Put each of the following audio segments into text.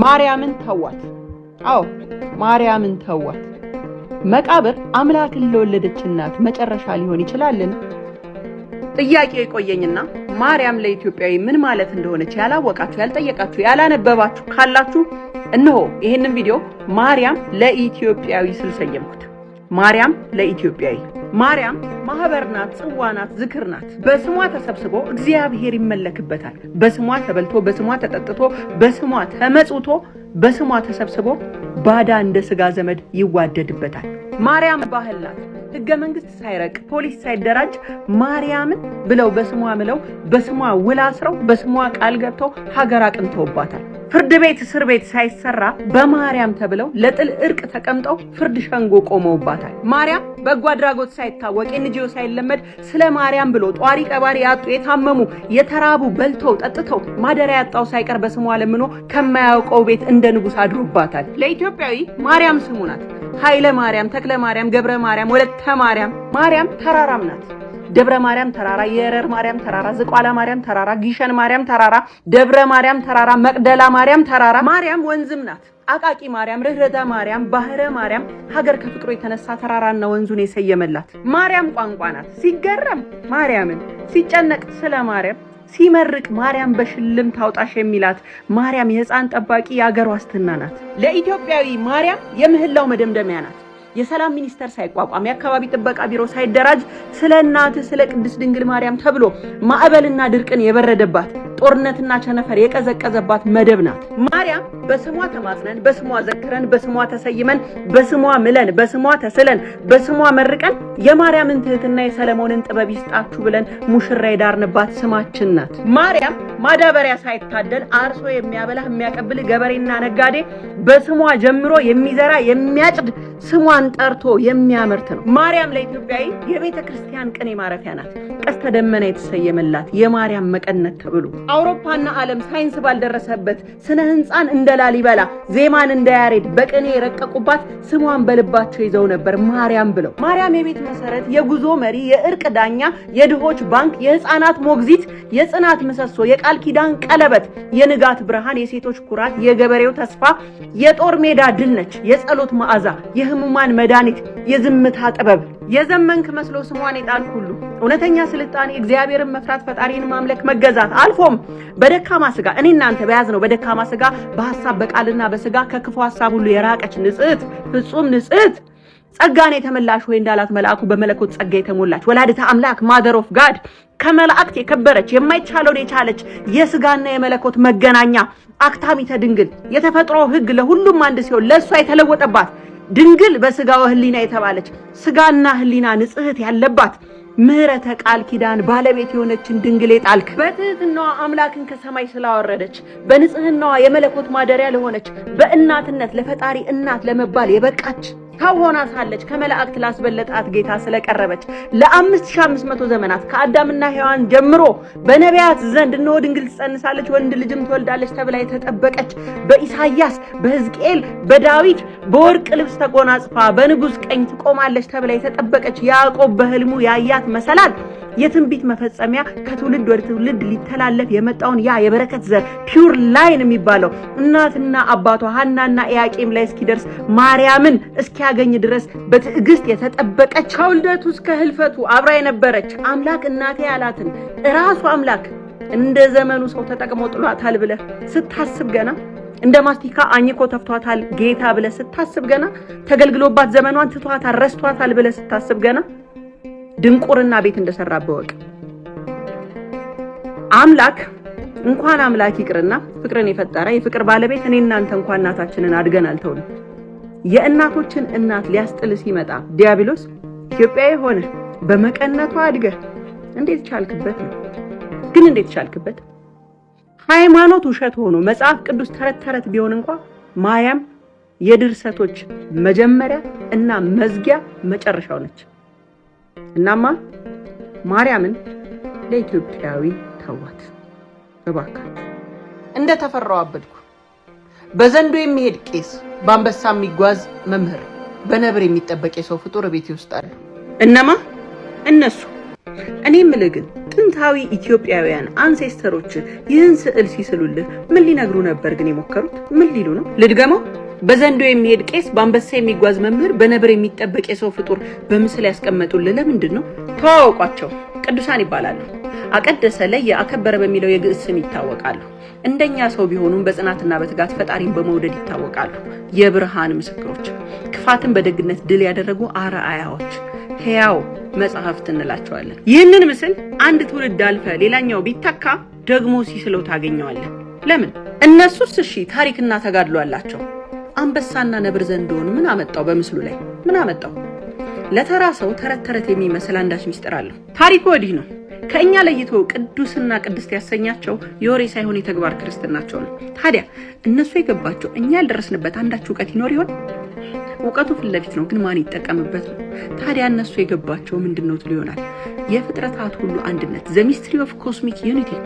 ማርያምን ተዋት። አዎ ማርያምን ተዋት። መቃብር አምላክን ለወለደች እናት መጨረሻ ሊሆን ይችላልን? ጥያቄው የቆየኝና ማርያም ለኢትዮጵያዊ ምን ማለት እንደሆነች ያላወቃችሁ፣ ያልጠየቃችሁ፣ ያላነበባችሁ ካላችሁ እነሆ ይህንን ቪዲዮ ማርያም ለኢትዮጵያዊ ስል ሰየምኩት። ማርያም ለኢትዮጵያዊ። ማርያም ማህበር ናት፣ ጽዋ ናት፣ ዝክር ናት። በስሟ ተሰብስቦ እግዚአብሔር ይመለክበታል። በስሟ ተበልቶ፣ በስሟ ተጠጥቶ፣ በስሟ ተመጽውቶ፣ በስሟ ተሰብስቦ ባዳ እንደ ስጋ ዘመድ ይዋደድበታል። ማርያም ባህል ናት። ህገ መንግስት ሳይረቅ፣ ፖሊስ ሳይደራጅ ማርያምን ብለው በስሟ ምለው፣ በስሟ ውል አስረው፣ በስሟ ቃል ገብተው ሀገር አቅንተውባታል። ፍርድ ቤት እስር ቤት ሳይሰራ በማርያም ተብለው ለጥል እርቅ ተቀምጠው ፍርድ ሸንጎ ቆመውባታል። ማርያም በጎ አድራጎት ሳይታወቅ፣ NGO ሳይለመድ ስለ ማርያም ብሎ ጧሪ ቀባሪ ያጡ፣ የታመሙ፣ የተራቡ በልተው ጠጥተው ማደሪያ ያጣው ሳይቀር በስሟ ለምኖ ከማያውቀው ቤት እንደ ንጉሥ አድሮባታል። ለኢትዮጵያዊ ማርያም ስሙ ናት። ኃይለ ማርያም፣ ተክለ ማርያም፣ ገብረ ማርያም፣ ወለተ ማርያም። ማርያም ተራራም ናት። ደብረ ማርያም ተራራ፣ የረር ማርያም ተራራ፣ ዝቋላ ማርያም ተራራ፣ ጊሸን ማርያም ተራራ፣ ደብረ ማርያም ተራራ፣ መቅደላ ማርያም ተራራ። ማርያም ወንዝም ናት። አቃቂ ማርያም፣ ርኅረተ ማርያም፣ ባህረ ማርያም፣ ሀገር ከፍቅሩ የተነሳ ተራራና ወንዙን የሰየመላት። ማርያም ቋንቋ ናት። ሲገረም ማርያምን፣ ሲጨነቅ ስለ ማርያም፣ ሲመርቅ ማርያም በሽልም ታውጣሽ የሚላት ማርያም የሕፃን ጠባቂ፣ የአገር ዋስትና ናት። ለኢትዮጵያዊ ማርያም የምህላው መደምደሚያ ናት። የሰላም ሚኒስቴር ሳይቋቋም፣ የአካባቢ ጥበቃ ቢሮ ሳይደራጅ ስለ እናት ስለ ቅድስት ድንግል ማርያም ተብሎ ማዕበልና ድርቅን የበረደባት፣ ጦርነትና ቸነፈር የቀዘቀዘባት መደብ ናት። ማርያም በስሟ ተማጽነን፣ በስሟ ዘክረን፣ በስሟ ተሰይመን፣ በስሟ ምለን፣ በስሟ ተስለን፣ በስሟ መርቀን፣ የማርያምን ትህትና የሰለሞንን ጥበብ ይስጣችሁ ብለን ሙሽራ የዳርንባት ስማችን ናት። ማርያም ማዳበሪያ ሳይታደል አርሶ የሚያበላህ የሚያቀብል ገበሬና ነጋዴ በስሟ ጀምሮ የሚዘራ፣ የሚያጭድ፣ ስሟን ጠርቶ የሚያመርት ነው። ማርያም ለኢትዮጵያዊ የቤተ ክርስቲያን ቅኔ ማረፊያ ናት። ቀስተ ደመና የተሰየመላት የማርያም መቀነት ተብሎ አውሮፓና ዓለም ሳይንስ ባልደረሰበት ስነ ህንፃን እንደ ላሊበላ፣ ዜማን እንደ ያሬድ በቅኔ የረቀቁባት ስሟን በልባቸው ይዘው ነበር ማርያም ብለው። ማርያም የቤት መሰረት፣ የጉዞ መሪ፣ የእርቅ ዳኛ፣ የድሆች ባንክ፣ የህፃናት ሞግዚት፣ የጽናት ምሰሶ፣ የቃል ኪዳን ቀለበት፣ የንጋት ብርሃን፣ የሴቶች ኩራት፣ የገበሬው ተስፋ፣ የጦር ሜዳ ድል ነች። የጸሎት መዓዛ፣ የህሙማን መድኃኒት፣ የዝምታ ጥበብ። የዘመንክ መስሎ ስሟን የጣልክ ሁሉ እውነተኛ ስልጣኔ እግዚአብሔርን መፍራት፣ ፈጣሪን ማምለክ፣ መገዛት፣ አልፎም በደካማ ስጋ እኔ እናንተ በያዝነው በደካማ ስጋ በሐሳብ በቃልና በስጋ ከክፉ ሐሳብ ሁሉ የራቀች ንጽሕት፣ ፍጹም ንጽሕት፣ ጸጋን የተመላሽ ወይ እንዳላት መልአኩ በመለኮት ጸጋ የተሞላች ወላዲተ አምላክ፣ mother of God፣ ከመላእክት የከበረች፣ የማይቻለውን የቻለች፣ የስጋና የመለኮት መገናኛ አክታሚተ ድንግል፣ የተፈጥሮ ሕግ ለሁሉም አንድ ሲሆን ለእሷ የተለወጠባት፣ ድንግል በስጋ ወህሊና የተባለች፣ ስጋና ህሊና ንጽሕት ያለባት፣ ምህረተ ቃል ኪዳን ባለቤት የሆነችን ድንግል የጣልክ፣ በትህትናዋ አምላክን ከሰማይ ስላወረደች፣ በንጽህናዋ የመለኮት ማደሪያ ለሆነች፣ በእናትነት ለፈጣሪ እናት ለመባል የበቃች፣ ሰው ሆና ሳለች ከመላእክት ላስበለጣት ጌታ ስለቀረበች፣ ለ5500 ዘመናት ከአዳምና ሔዋን ጀምሮ በነቢያት ዘንድ እነሆ ድንግል ትጸንሳለች፣ ወንድ ልጅም ትወልዳለች ተብላ የተጠበቀች፣ በኢሳይያስ፣ በሕዝቅኤል፣ በዳዊት በወርቅ ልብስ ተጎናጽፋ በንጉሥ ቀኝ ትቆማለች ተብላ የተጠበቀች፣ ያዕቆብ በህልሙ ያያት መሰላል የትንቢት መፈጸሚያ ከትውልድ ወደ ትውልድ ሊተላለፍ የመጣውን ያ የበረከት ዘር pure line የሚባለው እናትና አባቷ ሐናና ኢያቄም ላይ እስኪደርስ፣ ማርያምን እስኪያገኝ ድረስ በትዕግስት የተጠበቀች፣ ከውልደቱ እስከ ህልፈቱ አብራ የነበረች፣ አምላክ እናቴ ያላትን እራሱ አምላክ እንደ ዘመኑ ሰው ተጠቅሞ ጥሏታል ብለህ ስታስብ ገና፣ እንደ ማስቲካ አኝኮ ተፍቷታል ጌታ ብለህ ስታስብ ገና፣ ተገልግሎባት ዘመኗን ትቷታል፣ ረስቷታል ብለህ ስታስብ ገና ድንቁርና ቤት እንደሰራብህ እወቅ። አምላክ እንኳን አምላክ ይቅርና ፍቅርን የፈጠረ የፍቅር ባለቤት እኔ እናንተ እንኳን እናታችንን አድገን አልተውንም። የእናቶችን እናት ሊያስጥል ሲመጣ ዲያብሎስ ኢትዮጵያዊ ሆነ በመቀነቷ አድገህ እንዴት ቻልክበት ነው? ግን እንዴት ቻልክበት? ሃይማኖት ውሸት ሆኖ መጽሐፍ ቅዱስ ተረት ተረት ቢሆን እንኳ ማርያም የድርሰቶች መጀመሪያ እና መዝጊያ መጨረሻው ነች። እናማ ማርያምን ለኢትዮጵያዊ ተዋት እባካችሁ። እንደ ተፈራው አበድኩ። በዘንዶ የሚሄድ ቄስ፣ በአንበሳ የሚጓዝ መምህር፣ በነብር የሚጠበቅ የሰው ፍጡር ቤቴ ውስጥ አሉ። እነማ? እነሱ። እኔ የምልህ ግን ጥንታዊ ኢትዮጵያውያን ancestor ኦች ይህን ስዕል ሲስሉልህ ምን ሊነግሩ ነበር ግን የሞከሩት? ምን ሊሉ ነው? ልድገመው። በዘንዶ የሚሄድ ቄስ፣ በአንበሳ የሚጓዝ መምህር፣ በነብር የሚጠበቅ የሰው ፍጡር በምስል ያስቀመጡልህ ለምንድን ነው? ተዋወቋቸው። ቅዱሳን ይባላሉ። አቀደሰ፣ ለየ፣ አከበረ በሚለው የግዕዝ ስም ይታወቃሉ። እንደኛ ሰው ቢሆኑም በጽናትና በትጋት ፈጣሪን በመውደድ ይታወቃሉ። የብርሃን ምስክሮች፣ ክፋትን በደግነት ድል ያደረጉ አርአያዎች፣ ሕያው መጽሐፍት እንላቸዋለን። ይህንን ምስል አንድ ትውልድ አልፈ ሌላኛው ቢተካ ደግሞ ሲስለው ታገኘዋለህ። ለምን? እነሱስ እሺ ታሪክና ተጋድሎ አላቸው። አንበሳና ነብር ዘንዶውን ምን አመጣው? በምስሉ ላይ ምን አመጣው? ለተራ ሰው ተረት ተረት የሚመስል አንዳች ሚስጥር አለው። ታሪኩ ወዲህ ነው። ከእኛ ለይቶ ቅዱስና ቅድስት ያሰኛቸው የወሬ ሳይሆን የተግባር ክርስትናቸው ነው። ታዲያ እነሱ የገባቸው እኛ ያልደረስንበት አንዳች እውቀት ይኖር ይሆን? እውቀቱ ፊት ለፊት ነው፣ ግን ማን ይጠቀምበት ነው? ታዲያ እነሱ የገባቸው ምንድን ነው ትሉ ይሆናል። የፍጥረታት ሁሉ አንድነት፣ the mystery of cosmic unity።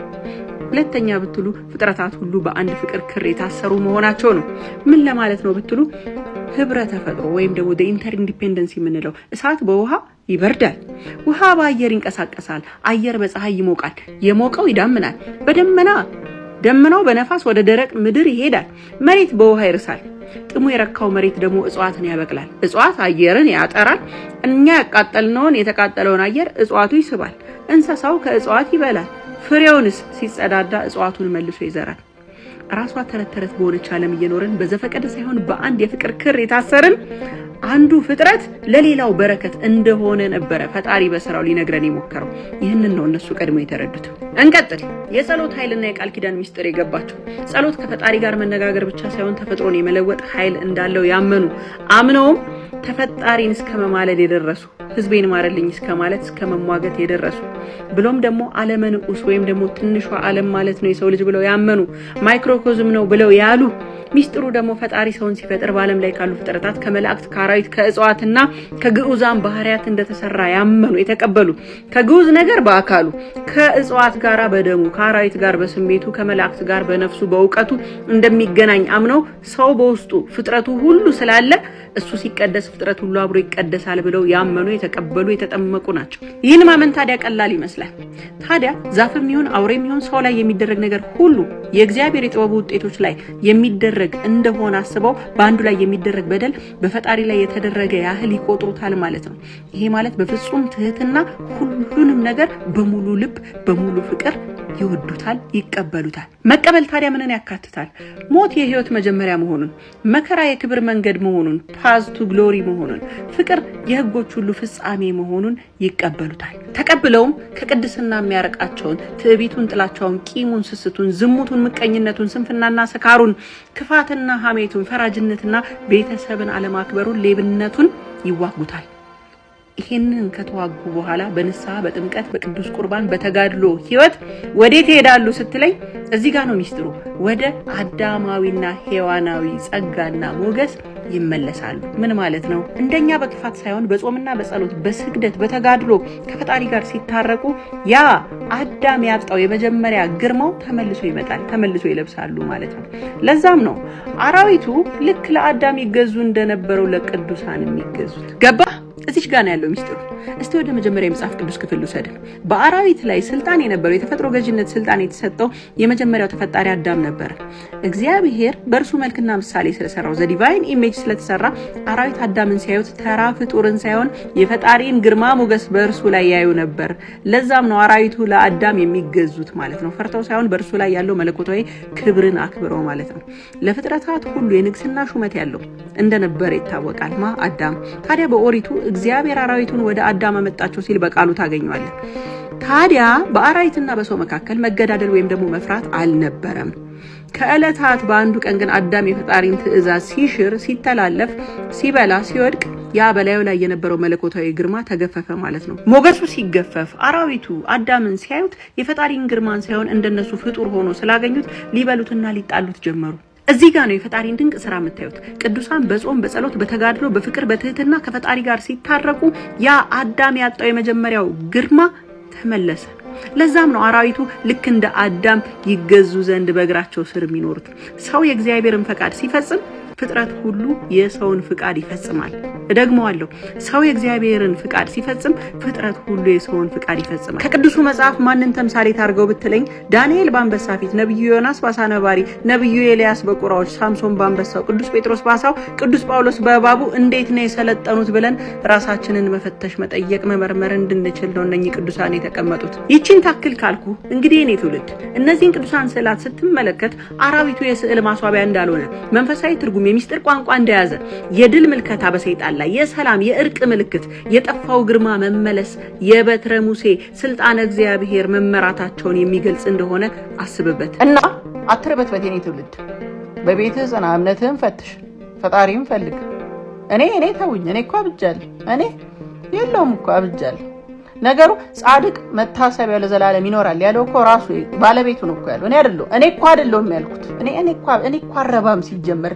ሁለተኛ ብትሉ ፍጥረታት ሁሉ በአንድ ፍቅር ክር የታሰሩ መሆናቸው ነው። ምን ለማለት ነው ብትሉ ህብረ ተፈጥሮ ወይም ደግሞ interdependence የምንለው እሳት በውሃ ይበርዳል፣ ውሃ በአየር ይንቀሳቀሳል፣ አየር በፀሐይ ይሞቃል፣ የሞቀው ይዳምናል፣ በደመና ደመናው በነፋስ ወደ ደረቅ ምድር ይሄዳል፣ መሬት በውሃ ይርሳል። ጥሙ የረካው መሬት ደግሞ እጽዋትን ያበቅላል። እጽዋት አየርን ያጠራል። እኛ ያቃጠልነውን የተቃጠለውን አየር እጽዋቱ ይስባል። እንስሳው ከእጽዋት ይበላል። ፍሬውንስ ሲጸዳዳ እጽዋቱን መልሶ ይዘራል። ራሷ ተረት ተረት በሆነች ዓለም እየኖርን በዘፈቀደ ሳይሆን በአንድ የፍቅር ክር የታሰርን አንዱ ፍጥረት ለሌላው በረከት እንደሆነ ነበረ ፈጣሪ በስራው ሊነግረን የሞከረው። ይህንን ነው እነሱ ቀድሞ የተረዱት። እንቀጥል። የጸሎት ኃይልና የቃል ኪዳን ሚስጥር የገባቸው፣ ጸሎት ከፈጣሪ ጋር መነጋገር ብቻ ሳይሆን ተፈጥሮን የመለወጥ ኃይል እንዳለው ያመኑ፣ አምነውም ተፈጣሪን እስከ መማለድ የደረሱ፣ ሕዝቤን ማረልኝ እስከ ማለት እስከ መሟገት የደረሱ፣ ብሎም ደግሞ ዓለመ ንዑስ ወይም ደግሞ ትንሿ ዓለም ማለት ነው የሰው ልጅ ብለው ያመኑ፣ microcosm ነው ብለው ያሉ፣ ሚስጥሩ ደግሞ ፈጣሪ ሰውን ሲፈጥር በዓለም ላይ ካሉ ፍጥረታት ከመላእክት፣ ከአራዊት፣ ከእጽዋትና ከግዑዛን ባህሪያት እንደተሰራ ያመኑ የተቀበሉ፣ ከግዑዝ ነገር በአካሉ፣ ከእጽዋት ጋር በደሙ፣ ከአራዊት ጋር በስሜቱ፣ ከመላእክት ጋር በነፍሱ በእውቀቱ እንደሚገናኝ አምነው፣ ሰው በውስጡ ፍጥረቱ ሁሉ ስላለ እሱ ሲቀደስ ፍጥረት ሁሉ አብሮ ይቀደሳል ብለው ያመኑ፣ የተቀበሉ፣ የተጠመቁ ናቸው። ይህን ማመን ታዲያ ቀላል ይመስላል። ታዲያ ዛፍም ይሁን አውሬም ይሁን ሰው ላይ የሚደረግ ነገር ሁሉ የእግዚአብሔር የጥበቡ ውጤቶች ላይ የሚደረግ እንደሆነ አስበው በአንዱ ላይ የሚደረግ በደል በፈጣሪ ላይ የተደረገ ያህል ይቆጥሩታል ማለት ነው። ይሄ ማለት በፍጹም ትህትና ሁሉንም ነገር በሙሉ ልብ በሙሉ ፍቅር ይወዱታል፣ ይቀበሉታል። መቀበል ታዲያ ምንን ያካትታል? ሞት የህይወት መጀመሪያ መሆኑን፣ መከራ የክብር መንገድ መሆኑን፣ path to glory መሆኑን፣ ፍቅር የህጎች ሁሉ ፍጻሜ መሆኑን ይቀበሉታል። ተቀብለውም ከቅድስና የሚያርቃቸውን ትዕቢቱን፣ ጥላቻውን፣ ቂሙን፣ ስስቱን፣ ዝሙቱን፣ ምቀኝነቱን፣ ስንፍናና ስካሩን፣ ክፋትና ሐሜቱን፣ ፈራጅነትና ቤተሰብን አለማክበሩን፣ ሌብነቱን ይዋጉታል። ይሄንን ከተዋጉ በኋላ በንስሐ፣ በጥምቀት፣ በቅዱስ ቁርባን፣ በተጋድሎ ህይወት ወዴት ይሄዳሉ ስትለኝ እዚህ ጋር ነው ሚስጥሩ። ወደ አዳማዊና ሔዋናዊ ጸጋና ሞገስ ይመለሳሉ። ምን ማለት ነው? እንደኛ በክፋት ሳይሆን በጾምና በጸሎት፣ በስግደት፣ በተጋድሎ ከፈጣሪ ጋር ሲታረቁ ያ አዳም ያጣው የመጀመሪያ ግርማው ተመልሶ ይመጣል፣ ተመልሶ ይለብሳሉ ማለት ነው። ለዛም ነው አራዊቱ ልክ ለአዳም ይገዙ እንደነበረው ለቅዱሳን የሚገዙት። ገባ? እዚች ጋር ነው ያለው ሚስጥሩ። እስቲ ወደ መጀመሪያ የመጽሐፍ ቅዱስ ክፍል ልውሰድ። በአራዊት ላይ ስልጣን የነበረው፣ የተፈጥሮ ገዥነት ስልጣን የተሰጠው የመጀመሪያው ተፈጣሪ አዳም ነበር። እግዚአብሔር በእርሱ መልክና ምሳሌ ስለሰራው፣ the divine image ስለተሰራ አራዊት አዳምን ሲያዩት ተራ ፍጡርን ሳይሆን የፈጣሪን ግርማ ሞገስ በእርሱ ላይ ያዩ ነበር። ለዛም ነው አራዊቱ ለአዳም የሚገዙት ማለት ነው። ፈርተው ሳይሆን በእርሱ ላይ ያለው መለኮታዊ ክብርን አክብረው ማለት ነው። ለፍጥረታት ሁሉ የንግስና ሹመት ያለው እንደነበረ ይታወቃል። ማ? አዳም። ታዲያ በኦሪቱ እግዚአብሔር አራዊቱን ወደ አዳም አመጣቸው ሲል በቃሉ ታገኘዋለህ። ታዲያ በአራዊትና በሰው መካከል መገዳደል ወይም ደግሞ መፍራት አልነበረም። ከዕለታት በአንዱ ቀን ግን አዳም የፈጣሪን ትእዛዝ ሲሽር፣ ሲተላለፍ፣ ሲበላ፣ ሲወድቅ ያ በላዩ ላይ የነበረው መለኮታዊ ግርማ ተገፈፈ ማለት ነው። ሞገሱ ሲገፈፍ አራዊቱ አዳምን ሲያዩት የፈጣሪን ግርማን ሳይሆን እንደነሱ ፍጡር ሆኖ ስላገኙት ሊበሉትና ሊጣሉት ጀመሩ። እዚህ ጋር ነው የፈጣሪን ድንቅ ስራ የምታዩት። ቅዱሳን በጾም፣ በጸሎት፣ በተጋድሎ፣ በፍቅር፣ በትህትና ከፈጣሪ ጋር ሲታረቁ ያ አዳም ያጣው የመጀመሪያው ግርማ ተመለሰ። ለዛም ነው አራዊቱ ልክ እንደ አዳም ይገዙ ዘንድ በእግራቸው ስር የሚኖሩት። ሰው የእግዚአብሔርን ፈቃድ ሲፈጽም ፍጥረት ሁሉ የሰውን ፍቃድ ይፈጽማል። እደግመዋለሁ፣ ሰው የእግዚአብሔርን ፍቃድ ሲፈጽም ፍጥረት ሁሉ የሰውን ፍቃድ ይፈጽማል። ከቅዱሱ መጽሐፍ ማንን ተምሳሌት አድርገው ብትለኝ ዳንኤል በአንበሳ ፊት፣ ነብዩ ዮናስ በዓሣ ነባሪ፣ ነብዩ ኤልያስ በቁራዎች፣ ሳምሶን በአንበሳው፣ ቅዱስ ጴጥሮስ በዓሣው፣ ቅዱስ ጳውሎስ በእባቡ እንዴት ነው የሰለጠኑት ብለን ራሳችንን መፈተሽ፣ መጠየቅ፣ መመርመር እንድንችል ነው እነኚህ ቅዱሳን የተቀመጡት። ይቺን ታክል ካልኩ እንግዲህ የኔ ትውልድ እነዚህን ቅዱሳን ስዕላት ስትመለከት አራዊቱ የስዕል ማስዋቢያ እንዳልሆነ፣ መንፈሳዊ ትርጉም የሚስጥር ቋንቋ እንደያዘ፣ የድል ምልከታ በሰይጣን ላይ፣ የሰላም የእርቅ ምልክት፣ የጠፋው ግርማ መመለስ፣ የበትረ ሙሴ ስልጣነ እግዚአብሔር መመራታቸውን የሚገልጽ እንደሆነ አስብበት እና አትርበትበት። የኔ ትውልድ በቤትህ ጽና፣ እምነትህን ፈትሽ፣ ፈጣሪህን ፈልግ። እኔ ተውኝ፣ እኔ እኮ አብጃለሁ። እኔ የለውም እኮ አብጃለሁ። ነገሩ ጻድቅ መታሰቢያው ለዘላለም ይኖራል ያለው እኮ ራሱ ባለቤቱ ነው እኮ ያለው። እኔ አይደለሁም፣ እኔ እኮ አይደለሁም ያልኩት። እኔ እኮ አረባም ሲጀመር።